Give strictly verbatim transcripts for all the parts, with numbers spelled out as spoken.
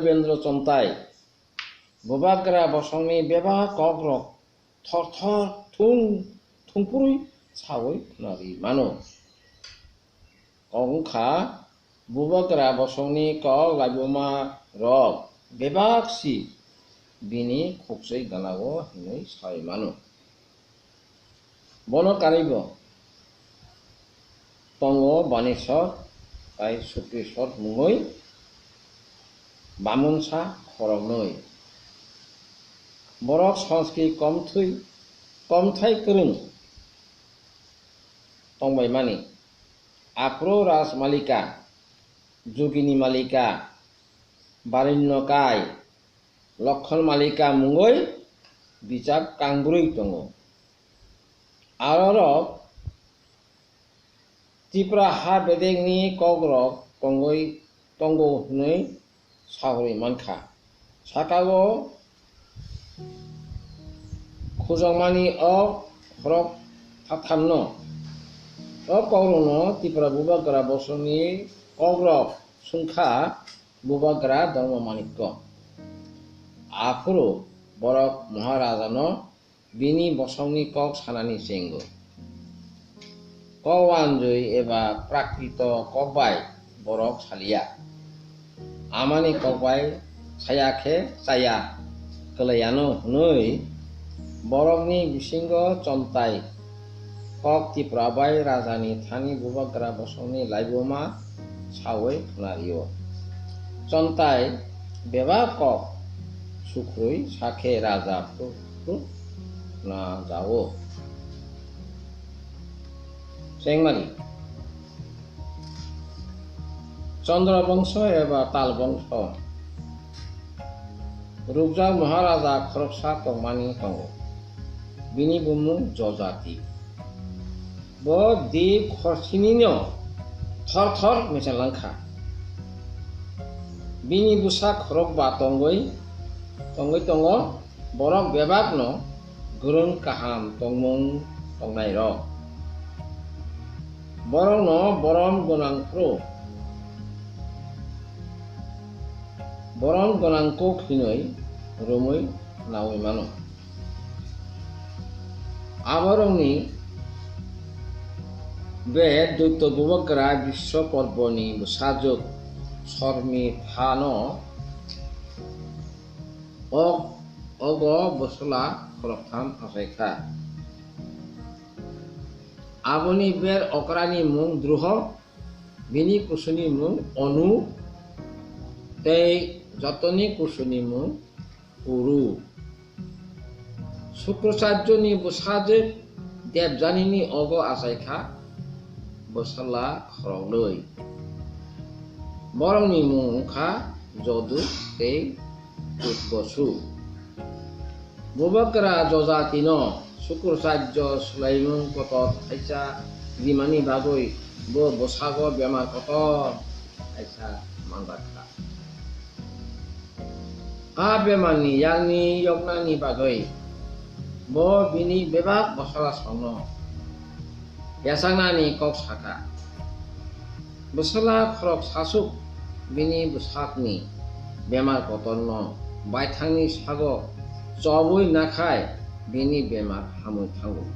Upendra Chontai, Bubagra bosongni bebak kokrok thor thor thung thungpurwi sawi khwnari mano. Kok wngkha, Bubagra bosongni kok laibuma rok bebak si bini khukchwi gana-o hinwi sawi mano. Bono karwibo tongo Baneswar tai Sukreswar mungwi bamunsa khoroknwi. Borok Sanskrit komthwi, komthai kwrwng tongbaimani. Aphuru Raj Malika, Jugini Malika, Barinno Kai, Lokhon Malika mungwi bijap kangbrwi tongo. Arorok Tipra ha bedekni kokrok tongwi tongo hwnwi sahorwi mankha. Saka-o khujokmani o khorok phathamno, o kokrokno Tipra Bubagra bosongni kokrok swngkha Bubagra Dharma Manikko. Aphuru borok Maharajano bini bosongni kok sanani chengo. Kok wanjwi eba prakrito kok bai borok saliya. Amani kok bai saya khe chaya kwlaiano hwnwi borokni bisingo Chontai kok Tipra bai rajani thani Bubagra bosongni laibuma sawi khwnario. Chontai bebak kok sukrwi sakhe raja phru phru khwnajao. Chengmari. Chandra bongso eba Tal bongso rukjak Maharaja khoroksa tongmani tongo. Bini bumung Jojati. Bo di khorsinino thor thor mecha langkha. Bini bwsa khorokba tongwi, tongwi tongo, borok bebakno gwrwng kaham tongmung tongnairok. Borokno borom gwnang phuru, borom gwnang kok hinwi romwi naui mano. Aborokni be Doito Bubagra Biswa Porboni bwsajwk Sormi Thano og-, ogo bwswla khoroktham achaikha. Aboni ber okrani mung Druho, bini kusuni mung Onu, tei jotoni kusuni mung Kuru. Sukrocharjoni bwsajwk Debjanini ogo achaikha bwsala khoroknwi. Borokni mung wngkha Jodu tei Utbosu. Bubagra Jojatino Sukrocharjo swlaimung kotor thaisa rimani bagwi bo bwsago bemar kotor thaisa manjakha. A bemarni yakni yoknani bagwi bo bini bebak bwsala songno yachaknani kok sakha. Bwsala khorok sasuk bini bwsakni bemar kotorno baithangni sago chobwi nakhai bini bemar hamwi thango.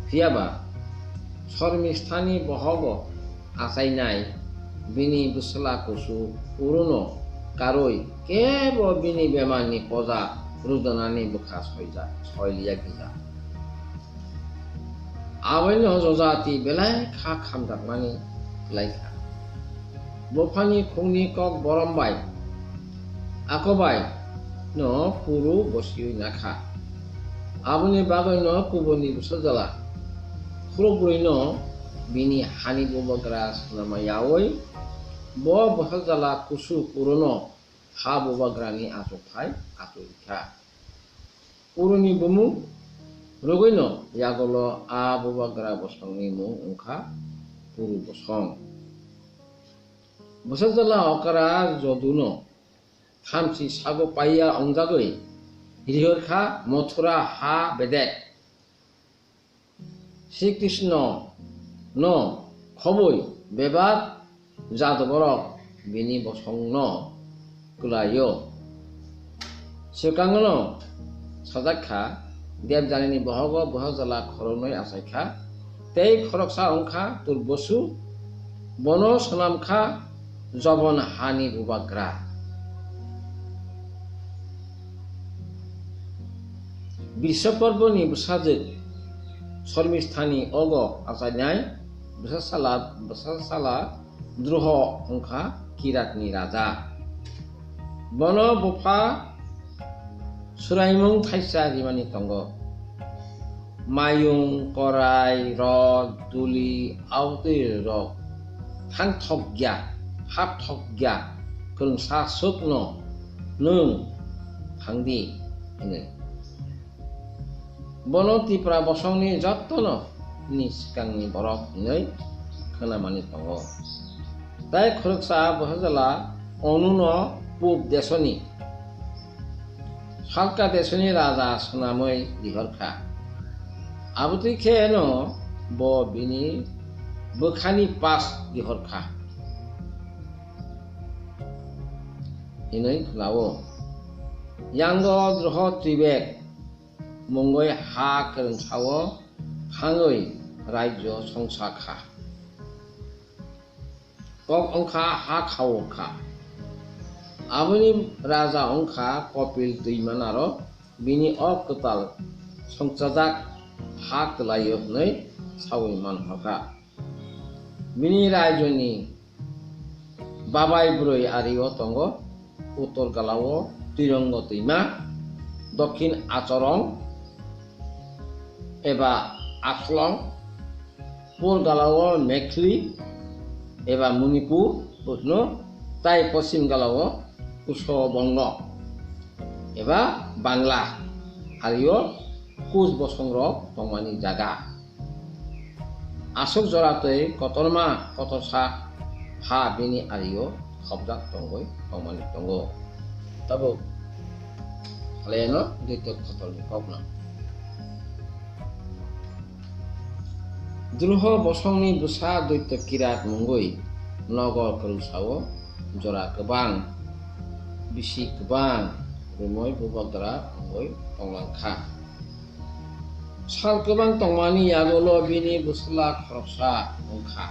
Phiyaba Sormistani bohogo achainai bini bwsala kusu Uruno karwi kebo bini bemarni poja rwdonani bwkha soija-, soiliya gija. Aboino Jojati belai kha khamjakmani kwlaikha. Buphani khungni kok borom bai, ako bai no Kuru bosiwi nakha. Aboni bagwino kubuni bwsajala khurokbrwino bini hani bubagra swnama yaui bo bwsajala kusu Kuruno ha bubagrani achukthai achukha. Kuruni bumung rwgwino yagolo a bubagra bosongni mung wngkha Kuru bosong. Bwsajala okra Joduno thamchi sago paiya ongjagwi rihorkha Mothura ha bedek. Sri Krishno no khoboi bebak jat borok bini bosongno kwlaio. Swkangno sajak kha, Debjanini bohogo bwsajwla khoroknwi achaikha, tei khoroksa wngkha Turbosu, bono swnamkha Jobon hani bubagra. Biswa Porboni bwsajwk Sormisthani ogo achainai bwsasala, bwsasala Druho wngkha Kiratni raja. Bono bupha swraimung thaisa rimani tongo. Mayung, korai, rot, duli, abotwi rok thangthokya, hapthokya, kwrwngsa swkno nwng thangdi, hwnwi. Bono Tipra bosongni jotono ni swkangni borok hinwi khwnamani tongo. Tai khoroksa bwsajwla Onuno pub desoni, Salka desoni raja swnamwi rihorkha. Abotwi khe no bo bini bwkhani pas rihorkha, hinwi khlao. Yango Druho Tribek mungwi ha kwrwngsao thangwi raijyo songsa kha. Kok wngkha ha khao kha. Aboni raja wngkha Kopil twima naro bini o kwtal songchajak ha kwlaio hwnwi saui manhorkha. Bini raijoni babai bwrwi ario tongo, uttor galao Twirongo twima, dokhin Achorong eba Aklong, pur galao Mekhli eba Manipur hwno, tai poschim galao Kushobongo eba Bangla ario Kush bosongrok tongmani jaga. Aswk jora tei kotorma kotorsa ha bini ario khopjak tongwi tongmani tongo. Tabuk haleno Doityo Khotolni kokno. Druho bosongni bwsa Doityo Kirat mungwi nogor kwrwngsao jora kwbang, bisi kwbang, rimoi bubagra wngwi tonglangkha. Sal kwbang tongmani yagulo bini bwsla khoroksa wngkha.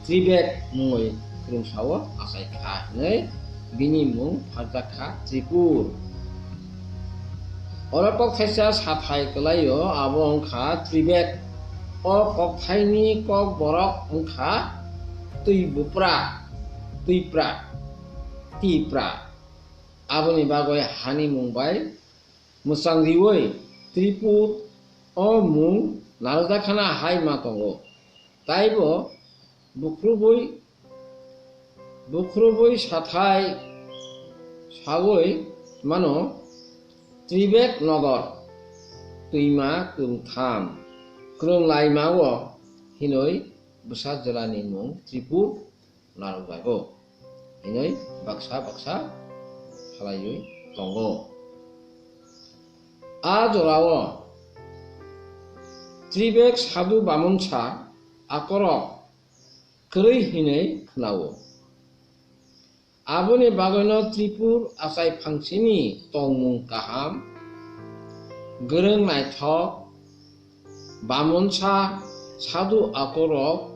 Tribek mungwi kwrwngsao achaikha hwnwi bini mung pharjakha Tripur. Oro kok thaisa sathai kwlaio, abo wngkha Tribek. O kokthaini kok borok wngkha Twibupra, Twipra, Tipra. Aboni bagwi hani mung bai mwchang riwi Tripur o mung narwkjakha na hai ma tongo. Taibo bukhurubwi, bukhurubwi sathai sawi mano Tribek nogor twima kwrwngtham kwrwng laimao hinwi bwsa jwlani mung Tripur narwkjago hinwi baksa baksa khlaiwi tongo. A jorao Tribek sadhu bamunsa akorok kwrwi hinwi khnao. Aboni bagwino Tripur achai phangsini tongmung kaham, gwrwng naithok, bamunsa sadhu akorok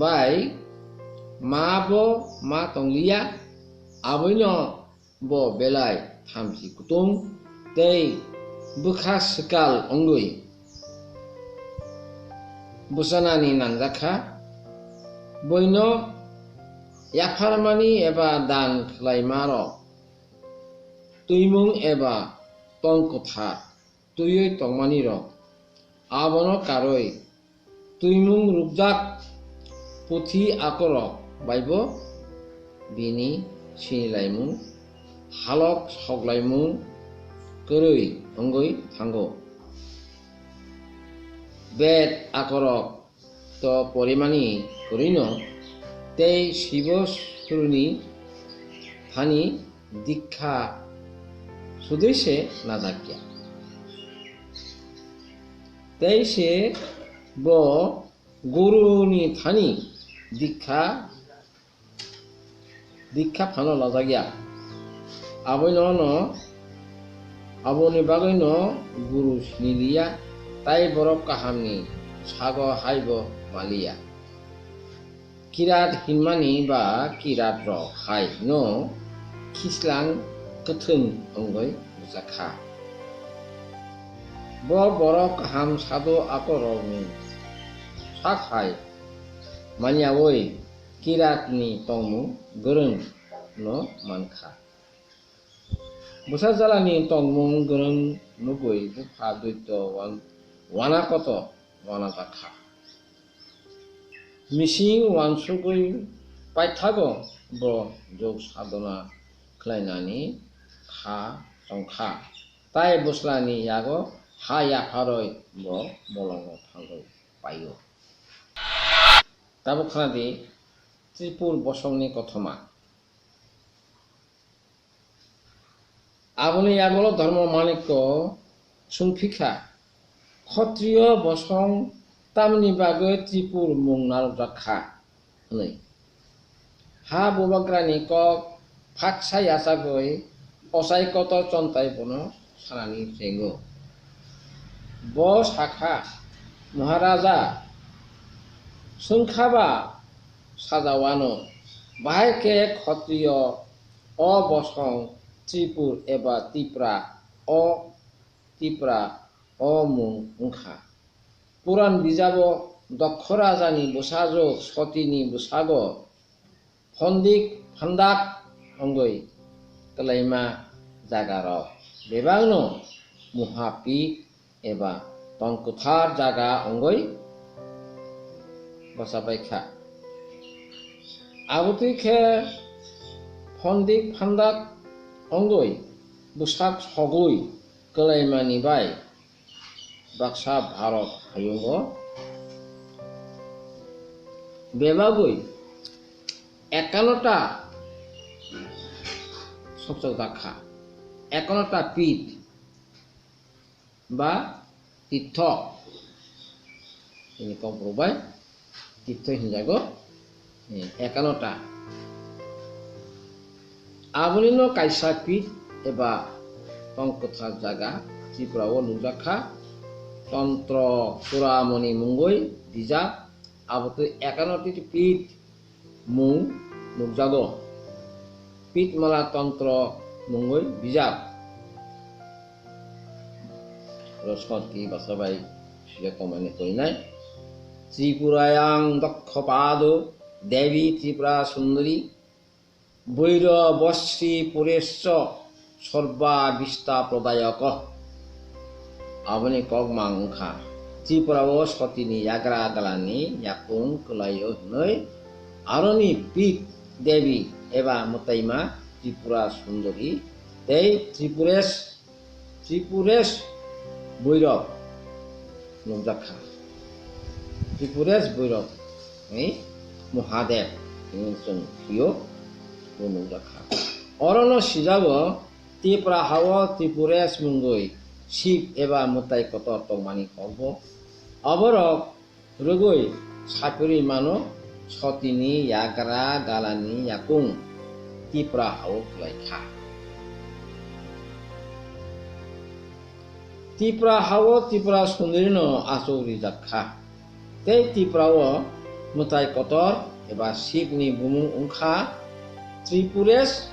bai ma bo ma tongliya, aboino bo belai thamchi kutung tei bwkha swkal wngwi bwchanani nangjakha. Boino yapharmani eba dan khlaimarok, twimung eba tong kwthar twiwi tongmanirok, abono karwi twimung rwkjak puthi akorok baibo bini sinilaimung, halok soklaimung kwrwi wngwi thango. Bed akorok to porimani kwrwino tei Shibo suruni thani dikha sudui se najakya. Tei se bo guruni thani dikha dikha phano lajakya. Aboino no, aboni bagwino guru siniliya, tai borok kahamni sago haibo maliya. Kirat hinmani ba kirat rok hai no khislang kwthwng wngwi rwjakha. Bo borok kaham sado akorokni sak hai maniyawi kiratni tongmung gwrwng no mankha. Bwsa jalani tongmung gwrwng nugwi bupha duito wan-, wana koto wanajakha. Mising wansugwi paithago bo jog sadhona khlainani kha chongkha. Tai bwslani yago ha yapharwi bo bolongo thangwi paio. Tabuk khnadi Tripur bosongni kothoma. Aboni yagulo Dharma Manikko swngphikha, "Khotriyo bosong tamni bagwi Tripur mung narwkjakha?" hwnwi. Ha bubagrani kok phatsa yachagwi ochai kotor chontai bono sanani chengo. Bo sakha, "Maharaja, swngkhaba sajawano, bahai khe khotriyo o bosong Tripur eba Tipra o Tipra o mung wngkha." Puran bijabo Dokho rajani bwsajwk Sotini bwsago phondik phandak wngwi kwlaima jagarok bebakno muha pik eba tong kwthar jaga wngwi bachapaikha. Abotwi khe phondik phandak wngwi bwsak sogwi kwlaimani bai baksa Bharat hayungo bebagwi ekkanota sokchok dakha, ekkanota pit ba titho, ini kok rwbai titho hinjago, eh, ekkanota. Abonino kaisa pit eba tong kwthar jaga Tripura o nukjakha, Tontro Churamoni mungwi dijak, abotwi ekkanoti pit mung nukjago, Pitmala Tontro mungwi bijak. Rosmoti basabai sijak tongmani koinai. Tripurayang Dokkhopado Devi Tripura Sundari Bhoirobosri Purescho Sorba Bista Prodayoko. Aboni kokmang wngkha Tripura o Sotini yagra galani yakung kwlaio hwnwi aroni pit Devi eba mwtaima Tripura Sundari tei Tripuresh Tripuresh Bhoirab nukjakha. Tripuresh Bhoirab ni Mahadev hwnwi chwng phio, bo nukjakha. Orono sijago Tipra hao Tripuresh mungwi Shiv eba mwtai kotor tongmani kokbo. Aborok rwgwi sapirwi mano Sotini yagra galani yakung Tipra hao kwlaikha. Tipra hao Tripura Sundarino achuk rijakkha. Tei Tripura o mwtai kotor eba Shivni bumung wngkha Tripuresh.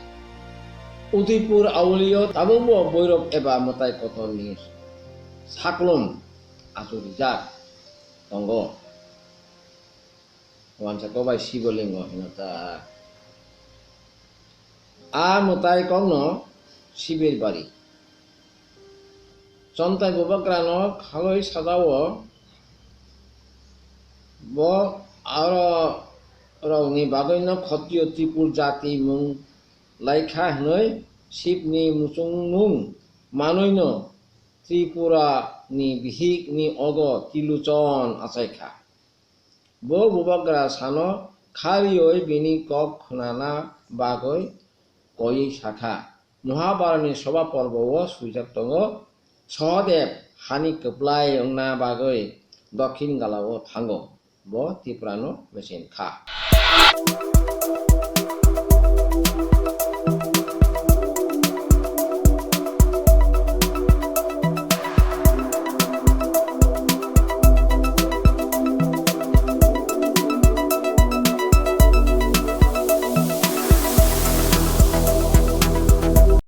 Udaipur aulio tabukbo Bhoirab eba mwtai kotorni saklum achuk rijak tongo. Wansa kok bai Shivolingo hino ta. A mwtai kokno Shivir bari. Chontai bubagrano khalwi sajao bo aro rokni bagwino Khotriyo Tripur jati mung laikha hwnwi Shivni muchungmung manwino Tripura ni bihik ni ogo Trilochon achaikha. Bo bubagra sano kharwiwi bini kok khnana bagwi koiwi sakha. Mahabharani soba porbo o swijak tongo, Sahadev hani kwplai wngna bagwi dokhin gala o thango. Bo Tripura no mechen kha.